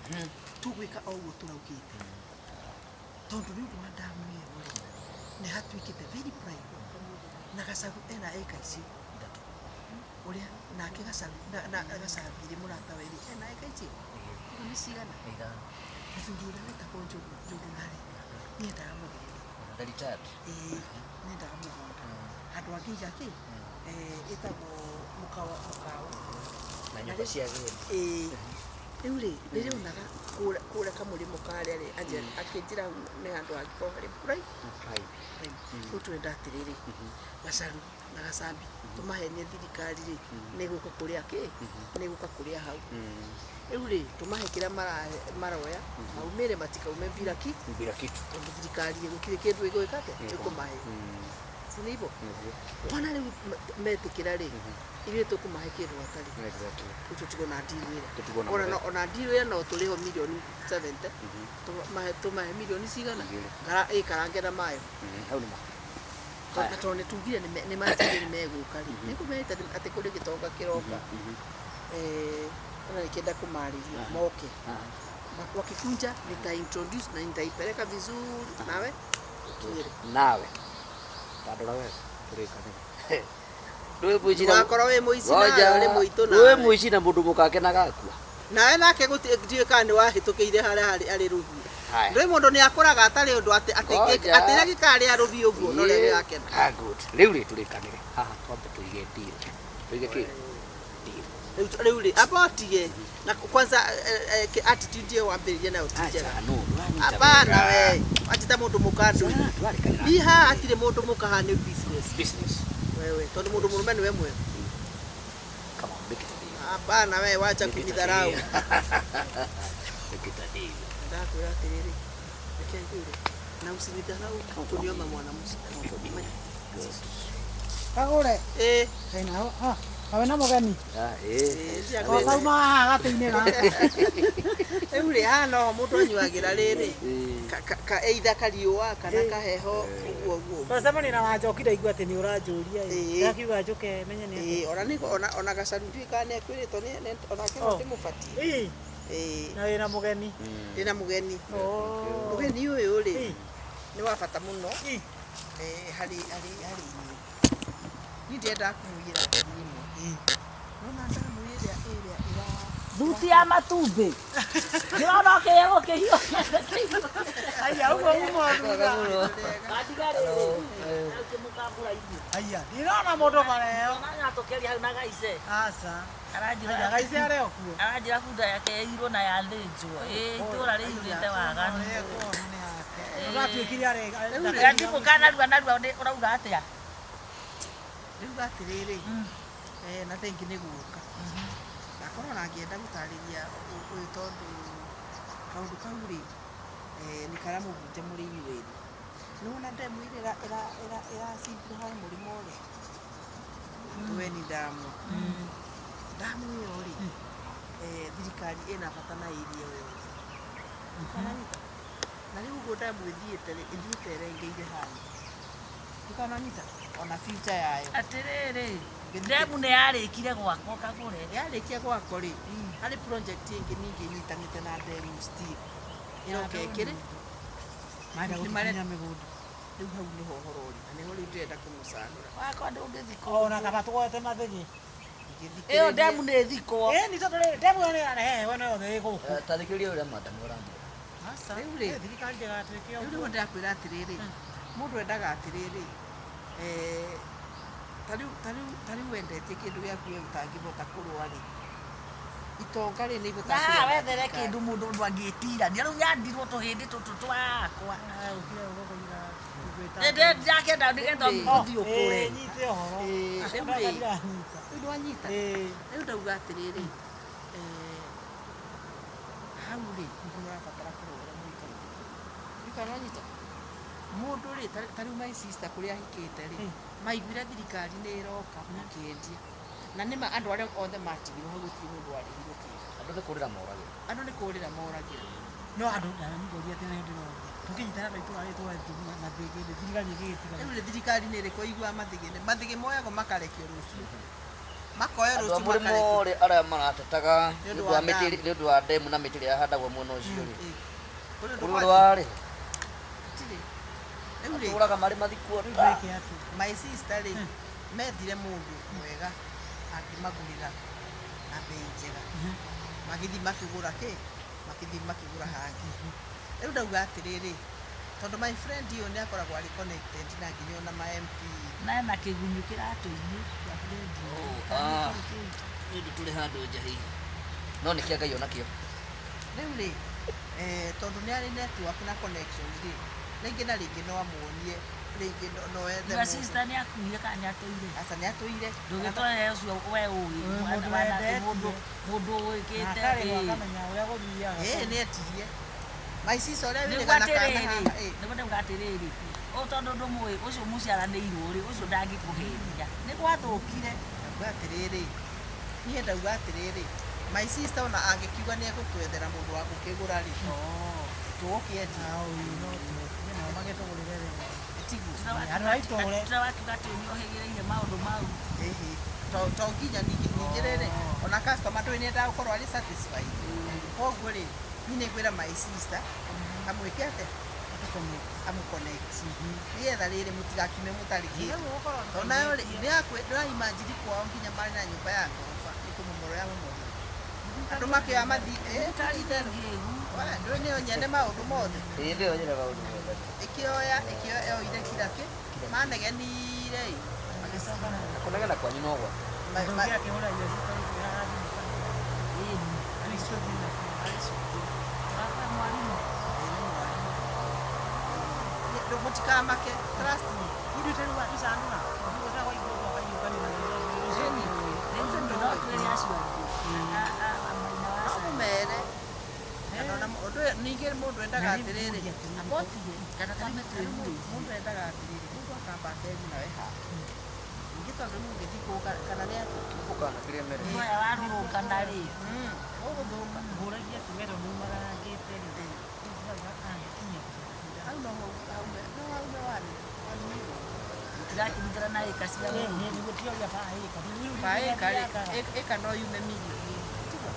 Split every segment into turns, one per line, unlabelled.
Tũgwĩka o ũguo tũraugĩte, tondũ nĩ ũndũ wa ndamu ĩyo rĩ, nĩ hatuĩkĩte very prime. Na Gacagu ena ĩka icio
3.
Ũrĩa nake Gacagu na Gacambi rĩ, mũrata we rĩ, ena ĩka icio ũguo nĩ cigana?
5.
Mũthuri ũrĩa wĩtagwo Njũgũna rĩ, nĩendaga mũgũnda.
The retired.
Ĩĩ, nĩendaga mũgũnda handũ angĩiga kĩ ĩtagwo mũkawa mũkawa.
Na nyũmba cia ageni.
Ĩĩ, rĩu rĩ, rĩrĩa onaga kũrĩa kamũrĩmo karĩa rĩ, akĩnjĩra hau nĩ handũ hangĩkorwo harĩ prime.
Prime.
Prime. Rĩu tũrenda atĩrĩrĩ, Gacaru na Gacambi tũmahenie thirikari rĩ, nĩ gũka kũrĩa kĩ, nĩ gũka kũrĩa hau. Rĩu rĩ, tũmahe kĩrĩa maroya maumĩre, matikaume bila ki
Bila kitu.
Tondũ thirikari rĩ, gũtirĩ kĩndũ ĩgwĩka atĩa, ĩkũmahe, si nĩ hivyo? Kwana rĩu metĩkĩra rĩ, ithuĩ tũkũmahe kĩndũ hatarĩ. Rĩu tũtigwo na deal ĩrĩa.
Tũtigwo na
ona
mũthenya.
Ona deal ĩrĩa no tũrĩho mirioni 70, tũmahe mirioni cigana?
2.
Ĩkarange na mayo.
Hau nĩ ma.
Na tondũ nĩ tugire nĩ manjire nĩ megũka rĩ, nĩ kũmerĩte atĩ kũrĩ gĩtonga kĩroka. Ona nĩkĩenda kũmarĩria moke. Wakikunja nita introduce na nitaipeleka vizuri nawe ukinyĩre.
Nawe. Tandora wega. Tũrĩkanĩre. Ndũĩ mũici na
Wakorwo wĩ mũici nawe
Ngoja.
ũrĩ mũitũ
Ndũĩ
nawe.
Mũici na mũndũ mũkake na gakua.
Nawe nake ndiũĩ kana nĩ wahĩtũkĩire harĩa harĩ arĩ rũhiũ.
Haya.
Ndũĩ mũndũ nĩ akũraga atarĩ ũndũ atĩ atĩ
Ngoja.
atĩ rĩrĩa gĩkarĩa rũhiũ ũguo no rĩo gĩgakena.
Ah, good. Rĩu rĩ, tũrĩkanĩre. Haha twambe tũige deal. Tũige kĩ? Deal.
Rĩu rĩ, amba ũtige na kwanza attitude ĩyo wambĩrĩria nayo ti njega.
Acha, no, ndũranyita
Hapana.
wega.
We wanjĩta mũndũ mũka ndũi.
Ndwarĩkanĩra.
Niĩ haha hatirĩ mũndũ mũka, haha nĩ business.
Business.
Wewe tondũ mũndũ mũrũme nĩwe mwega.
Come on, make it a deal.
Hapana, we wacha
Make it a
kunidharau.
deal. Make it a deal.
Ndakwĩra atĩrĩrĩ, reke ngwĩre na usinidharau kuniona mwanamke.
Good.
Kagũre.
Eh.
Ena ha kawe na mũgeni.
Ah, eh.
Cia
Kauma haha gatĩ-inĩ gaka.
Rĩu rĩ, haha noho mũndũ anyuagĩra rĩrĩ ka either kariũa kana kaheho, ũguo ũguo.
Twacemania na Wanjoki, ndaigua atĩ nĩ ũranjũria ĩ.
Ĩĩ.
Ndakiuga njũke menye nĩ atĩa.
Ĩĩ, ona nĩ ona Gacaru ndiũĩ kana nĩ ekwĩrĩtwo onake no
Oh.
ndĩmũbatie.
Ĩ,
Ĩĩ.
na wĩna mũgeni.
Ndĩna mũgeni.
Oh.
Mũgeni ũyũ rĩ,
Ĩ.
nĩ wa bata mũno
Ĩ.
harĩ inyuĩ. Niĩ ndiendaga kũmũiyĩra thiri ĩmwe. Nona ndamu ĩrĩa ĩrĩa ĩra
Thuti ya matumbĩ ndĩrona ũkĩywo ũkĩhiũ.
Aya, ũguo uma thutha.
Kandiga rĩrĩ ũkĩmũkambũra irio.
Aya, ndirona mũndũ bara ĩyo.
Ona tũkĩaria hau na Gaice.
Aca.
Aranjĩra
Aya, Gaice arĩ o kuo.
Aranjĩra bunda yake yairwo na yathĩnjwo. Ĩ itũra rĩiyũrĩte waganu.
Ũratuĩkire arĩ.
Ndimũka narua narua ũrauga atĩa?
Rĩu atĩrĩrĩ, na thengi nĩ gũka nakorwo na ngĩenda gũtarĩria ũyũ, tondũ kaũndũ kau rĩ, nĩ karamũhutia mũrĩ inyuĩ erĩ. Nĩwona ndemu ĩrĩa ĩracimbirwo harĩa mũrĩmo rĩ, Tueni ndamu, ndamu ĩyo rĩ, thirikari ĩna bata na area ĩyo yothe. Ũkananyita? Na rĩu ũguo ndamu ĩthiĩte rĩ, ĩthiĩte ĩrengeire harĩa, ũkananyita ona future yayo.
Atĩrĩrĩ, ndemu nĩ yarĩkire gwakwo, Kagũre?
Yarĩkia gwakwo rĩ, harĩ project ĩngĩ ningĩ ĩnyitanĩte na ndemu still ĩroka ĩkĩrĩ
Marenda
Nĩ marenda-
gũtunya mĩgũnda.
Rĩu hau nĩho ũhoro ũrĩ na nĩho rĩu ndĩrenda kũmũcanũra.
Wakwa ndũngĩthikwo.
Ona kaba tugoete mathĩgĩ.
Ĩyo ndemu nĩ ĩthikwo.
Ĩ, nĩ tondũ rĩrĩ, ndemu ĩyo nĩ ĩrarehe heho yothe ĩ gũkũ.
Tathikĩrĩria ũrĩa madam ũramwĩra.
Aca.
Rĩu rĩ.
Ĩ, thirikari ndĩgatuĩke
Rĩu
ũguo.
nĩguo ndĩrakwĩra atĩrĩrĩ, mũndũ endaga atĩrĩrĩ, tarĩu wendetie kĩndũ gĩaku we ũtangĩhota kũrũa rĩ, itonga rĩ nĩ
Na
ihotaga
haha
kũrũa na
wethere
thirikari.
kĩndũ mũndũ ũndũ angĩtirania rĩu nyandirwo tũhĩndĩ tũtũ twakwa.
Aya, ũkire ũguo kũira.
Ndĩrakĩenda nĩgetha
Rĩu rĩ.
ũthiĩ ũkũre.
Ĩ, nyite ũhoro.
Ĩ, rĩu rĩ.
Ndiranyita.
Rĩu nĩwanyita.
Ĩ.
Rĩu ndauga atĩrĩrĩ, hau rĩ nĩho mũrabatara kũrũa mũikare nĩkananyita mũndũ rĩ, ta rĩu my sister kũrĩa ahikĩte rĩ, maiguire thirikari nĩ ĩroka makĩendia, na nĩma andũ arĩa othe matigirwo hau gũtirĩ mũndũ warĩhirwo kĩndũ.
Andũ nĩ kũrĩra moragĩra.
Andũ nĩ kũrĩra moragĩra.
No andũ ngũria atĩ nĩ ndĩroria. Tũkĩnyitana na itũra rĩrĩ tuoe mathĩgĩ, thirikari ĩgĩgĩtiga.
Rĩu rĩ, thirikari nĩ ĩrĩkũ ĩiguaga mathĩgĩ? Mathĩgĩ moyagwo makarekio rũciũ. Makoya
Andũ a
rũciũ
mũrĩmo
makareke.
rĩ arĩa maratetaga
Nĩ
nĩ
ũndũ
ũndũ wa
wa
mĩtĩ
dam.
nĩ ũndũ wa ndemu na mĩtĩ ĩrĩa yahandagwo mwena ũcio rĩ.
Ĩ. Kũrĩ ũndũ
Kũrĩ
gwathiĩ?
ũndũ warĩ.
Gũtirĩ. Rĩu rĩ,
Matũraga marĩ mathikwo
Rĩu
ta.
gwĩke atĩa?
My sister rĩ, methire mũndũ mwega angĩmagũrĩra na bei njega, magĩthiĩ makĩgũra kĩ, makĩthiĩ makĩgũra hangĩ. Rĩu ndauga atĩrĩrĩ, tondũ my friend ũyũ nĩ akoragwo arĩ connected na nginya ona ma MP.
Na na kĩgunyũ kĩratũ-inĩ kĩa friend.
Ah. Nĩ ũndũ tũrĩ handũ nja hihi. No nĩ kĩa Ngai onakĩo.
Rĩu rĩ, tondũ nĩ arĩ network na connection rĩ, rĩngĩ na rĩngĩ no amuonie, rĩngĩ no ethe
Your
mũndũ.
sister nĩ akuire kana nĩ atũire?
Aca, nĩ atũire.
Ndũgĩtware ũcio we ũĩ.
Ũyũ mũndũ wendetie.
Mũndũ
Na
ũĩkĩte.
akarĩhwo akamenya ũrĩa gũthiaga.
Ĩĩ, nĩ etirie my sister ũrĩa
Nĩguo
wĩrĩga na kana
atĩrĩrĩ,
haha ĩ.
nĩguo ndauga atĩrĩrĩ, ũyũ tondũ ndũmũĩ ũcio mũciaranĩirwo rĩ, ũcio ndangĩkũhenia. Nĩ gwathũkire.
Ndauga atĩrĩrĩ, niĩ ndauga atĩrĩrĩ, my sister ona angĩkiuga nĩ egũtwethera mũndũ wa gũkĩgũra rĩ, tũgũkĩendia.
Ah, ũyũ no tũkue nao magĩtũgũrĩre wega.
Tiguo?
Andũ a itũũra.
Tũrĩa wakiuga atĩ nĩ ũhĩgĩrĩire maũndũ mau.
Ĩhĩ, to nginya ningĩ rĩrĩ, ona customer ndũĩ nĩ endaga gũkorwo arĩ satisfied. Koguo rĩ, niĩ nĩ ngwĩra my sister amwĩke atĩa, amũconnect, nĩgetha rĩrĩ mũtigakiume mũtarĩ kĩndũ. Tondũ nayo rĩ, nĩ imagine kwao nginya marĩ na nyũmba ya ngoroba nĩ kũmomorwo ya momorwo, andũ makĩoya mathi
Tarire ngĩgu.
Ndũĩ nĩyo nyene maũndũ mothe.
Ĩĩ, nĩyo nyene maũndũ mothe.
Ĩkĩoya yoire kira kĩ manegenire ĩ.
Na kũnegena kwanyu no gwa.
Akĩhũra your sister wĩra thimũ kana
Ĩni.
arĩ cukuru.
Arĩ cukuru.
Wakwa mwarimũ.
Ĩ, nĩ mwarimũ. Mũtikamake, trust me.
Ithuĩ tũrĩ watucanũra ũguo twaigua twakaiũkania na
Ĩni.
Rĩu no twĩre acio angĩ. A maina wa
No
Cai.
mũmere. Kana ona ũndũ ũyũ ningĩ mũndũ endaga atĩrĩrĩ,
Abotige kana twambe twĩrue.
Mũndũ endaga atĩrĩrĩ, mũndũ akamba akeguna we hake, ningĩ tondũ rĩu ũngĩthiĩ kũu kana nĩ atĩ
Ũkana kĩrĩa mere.
Mwaya warũrũngana rĩ.
Ũgũthũka.
Hũragia atĩ we tondũ umagarangĩte rĩ, rĩu ndĩrauga angĩkinyia
Hau no haume, no haume one million.
Tũtirakĩnyitana na ĩka cia mũndũ.
Nĩguo tioria baĩka.
Ba ĩka rĩ, ĩka no yume mirioni tiguo?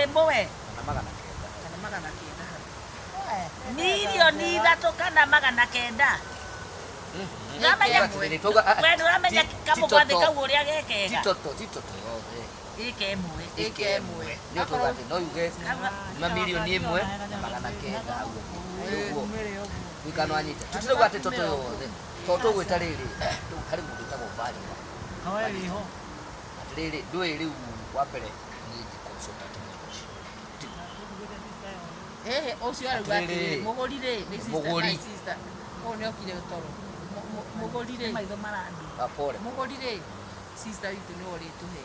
Ĩmwe.
Kana 900.
Kana 900 hau.
3 million kana 900. Ndũramenya.
Atĩrĩrĩ, twauga, ah,
We ndũramenya kamũgwathĩ
ti
kau ũrĩa gekega.
Ti toto yothe.
Ĩka ĩmwe.
Ĩka ĩmwe.
Nĩ tũga atĩ no yuge ma 1,900,000 hau ũguo. Wikano anyita. Tũtirauga atĩ toto yothe. Tondũ tũgwĩta rĩrĩ, rĩu harĩ mũndũ wĩtagwo Value.
Kawaĩ wĩho.
Atĩrĩrĩ, ndũĩ rĩu wa mbere niĩ ndi consultant mwena ũcio.
Ĩhĩ, ũcio arauga
Atĩrĩrĩ.
atĩrĩrĩ, mũgũri rĩ, nĩ sister,
Mũgũri.
my sister ũyũ nĩ okire toro. Mũgũri rĩ,
Maitho marandu.
Ah, pole.
Mũgũri rĩ, sister witũ nĩwe ũrĩtũhe.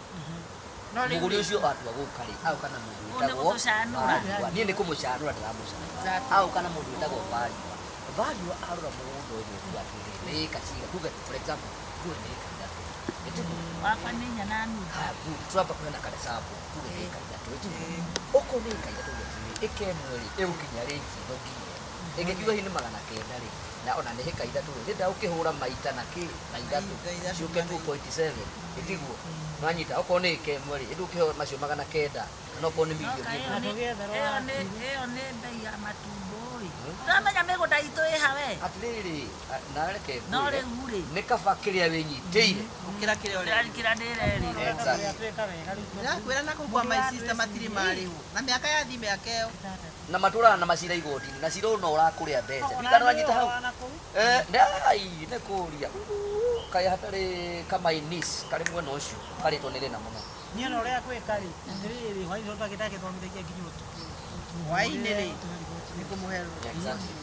No rĩu
Mũgũri
rĩ,
ũcio atua gũka rĩ, aũka na mũndũ
Ũyũ nĩ
wĩtagwo
gũtũcanũra.
Value. Niĩ nĩ kũmũcanũra ndĩramũcanũra.
Exactly.
Aũka na mũndũ wĩtagwo Value. Value arora mũgũnda ũyũ ekuga atĩrĩrĩ, nĩ ĩka ciga, tuge for example, tuge nĩ ĩka 3. Ĩtiguo?
Wakwa nĩ 4.5.
Haya, good. Turamba kũheana karesample, tuge nĩ ĩka 3, ĩtiguo? Okorwo nĩ ĩka 3 tuge atĩrĩrĩ, ĩka ĩmwe rĩ, ĩgũkinya rĩngi ĩno nginya ĩno. Ĩngĩkiuga hihi nĩ 900 rĩ, na ona nĩ ĩka 3 rĩ, rĩnda ũkĩhũra maita na kĩ na ithatũ
Maita ithatũ
ciũke
mana
2.7, ĩtiguo? Nwanyita, okorwo nĩ ĩka ĩmwe rĩ, ĩndĩ ũkĩheo macio 900, kana okorwo nĩ mirioni
Ĩyo
ĩmwe.
nĩ bei ya matumbo ĩ. Ndũramenya mĩgũnda itũ ĩha we.
Atĩrĩrĩ, na reke
No
ngwĩre,
rĩu rĩ,
nĩ kaba kĩrĩa wĩnyitĩire.
Gũkĩra kĩrĩa ũrenda.
kĩrĩa ndĩrerĩ.
Exactly.
Ndĩrakwĩra na kũu kwa my sister matirĩ marĩhwo na mĩaka yathi mĩaka ĩyo.
Na matũraga na macira igoti-inĩ, na cira ũyũ no ũrakũrĩa mbeca. Ndikana wanyita hau. Eh, ndai nĩ kũria kaĩ hatarĩ kamainis karĩ mwena ũcio karĩtwo nĩ rĩna mũno.
Niĩ ona ũrĩa gwĩka rĩ, atĩrĩrĩ, hwaĩ-inĩ tondũ ndagĩthomithagia nginya ũtukũ.
Hwaĩ-inĩ rĩ, nĩ kũmũhe.
Exactly.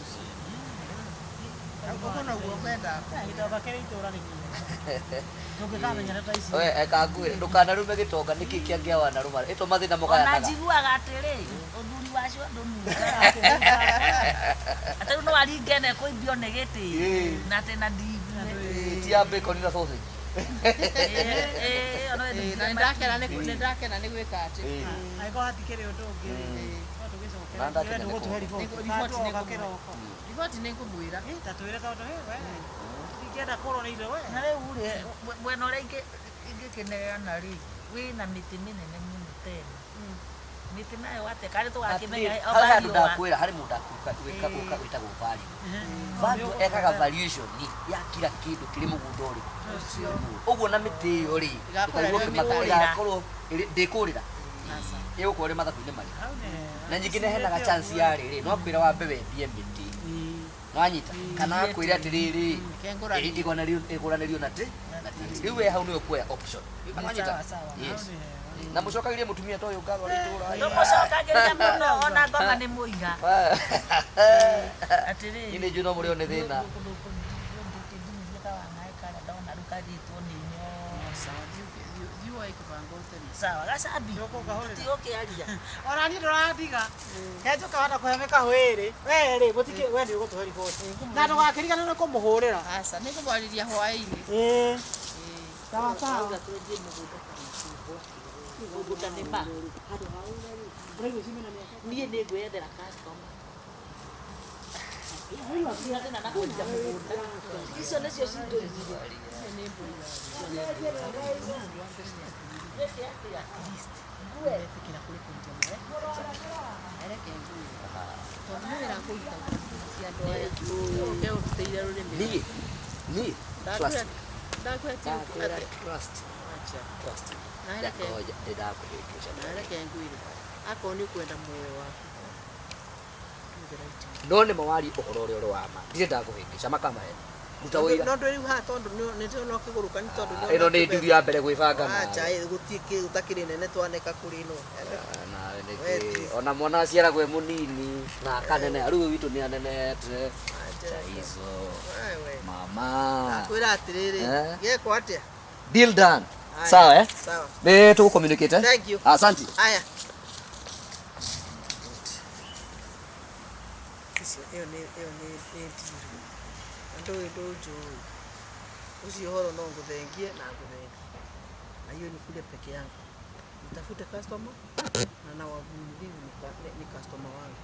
Ũguo noguo ngwendaga.
Gĩtonga kĩrĩ itũũra nĩ kĩega. Tũngĩkamenyera ta ici.
We eka ngwĩre ndũkanarume gĩtonga nĩkĩ kĩangĩa wanarũma ĩto mathĩna
Ona
mũgayanaga.
njiguaga atĩrĩ, ũthuri wacio ndũnungaga. Atĩ rĩu no aringe na ekũimbio nĩ gĩtĩ.
Ĩĩ.
Na atĩ na ndingue.
Ti ya bacon na sausage.
Ĩĩ, ona we
Ĩĩ, na
ndũngire.
nĩndakena nĩ gwĩka atĩ.
Angĩkorwo hatikĩrĩ ũndũ ũngĩ rĩ, no tũgĩcokere.
Na ndakena nĩ
Tũgũtũhe
kũũra.
riboti.
Nĩngũ- riboti
Kana tuoka
nĩngũmũhe.
kĩroko.
Riboti nĩ ngũmwĩra.
Ĩ, ta twĩre tondũ hĩ, we ndingĩenda kũrwo nĩ ithe we.
Na rĩu rĩ, mwena ũrĩa ingĩkĩneana rĩ, Wĩna mĩtĩ mĩnene mũno tena. Mĩtĩ nayo atĩa karĩ tũgakĩmenya
Harĩ handũ ndakwĩra harĩ mũndũ akuka wĩtagwo value. Value ekaga valuation ya kila kĩndũ kĩrĩ mũgũnda ũrĩkũ. Ũguo na mĩtĩ ĩyo rĩ,
Ĩgakorwo
ũkaigua
ĩrĩ
ũkĩmaka
mĩkũrĩra.
ĩgakorwo ndĩkũrĩra. Ĩgũkorwo ĩrĩ mathabu-inĩ marĩkũ. Na nyingĩ nĩhenaga chance ya rĩrĩ, no akwĩra wambe wendie mĩtĩ. Nĩwanyita? Kana akwĩre atĩrĩrĩ,
Reke ngũranĩrie.
ĩgũranĩrio na tĩ na tĩri. Rĩu we hau nĩwe ũkuoya option. Nĩwanyita?
Sawa, sawa.
Yes. Na mũcokagĩrie mũtumia ta ũyũ ngatho arĩ itũũra.
Tũmũcokagĩria mũno ona ngoma nĩ mũira. Atĩrĩrĩ.
Niĩ nĩ njũĩ no mũrĩo nĩ thĩna.
Sawa, thiĩ woe kĩbango ũteme.
Sawa, gacambi.
Ũka ũkahũrĩra.
Tũtigũkĩaria.
Ona niĩ ndũrandiga. Kenjũka wenda kũhe mĩkahũ ĩrĩ. We rĩ, gũtikĩ we nĩ ũgũtũhe riboti. Na ndũgakĩriganĩrwo nĩ kũmũhũrĩra.
Aca, nĩngũmwarĩria hwaĩ-inĩ.
Ĩĩ. Sawa sawa.
Auga twendie mũgũnda ta macungwa. Mũgũnda nĩ ma. Niĩ nĩ ngwĩyethera customer. Thĩna na kwendia mũgũnda. Icio nĩcio cindũigire.
Ndetĩkĩra kũrĩ kwendia mawe. Reke ngwĩre. Tondũ nĩ wĩra kũruta cia andũ aya. Ũke ũrutĩire rũrĩmĩ.
Niĩ niĩ trust
Ndakwĩra ndakwĩra ti
ndakwĩra
atĩ
trust
acha.
trust
Na reke
ngoja ndĩndakũhĩngĩca
na reke ngwĩre. Akorwo nĩ ũkwenda muoyo waku. Do the right thing.
no nĩ mawari ũhoro ũrĩa ũrĩ wa ma ndirĩ ndakũhĩngĩca makamahe ruta wĩira
No ndwĩ rĩu haha tondũ nĩ ndĩrona ũkĩgũrũka nĩ tondũ nĩ
ĩno nĩ nduru ya mbere gwĩbanga nawe.
Acha, gũtirĩ kĩ gũtakĩrĩ nene twaneka kũrĩ ĩno.
Nawe nĩkĩ
Wee
ona mwana aciaragwo e mũnini na akaneneha rĩu witũ nĩ anenehete
Acha.
cha hizo
Wewe.
mama
Ndakwĩra atĩrĩrĩ,
Eh?
gekwo atĩa?
deal done
Haya,
sawa eh
Sawa.
nĩ tũgũ-communicate eh
Thank you.
asante
Haya. Icio ĩyo nĩ ĩyo nĩ nĩ ndiru. Na ndũĩ ndũnjũĩ. Ũcio ũhoro no ngũthengie na ngũthengie. Na hiyo ni kule peke yangu. Nitafute customer na na wavumilivu ni, ni customer wangu.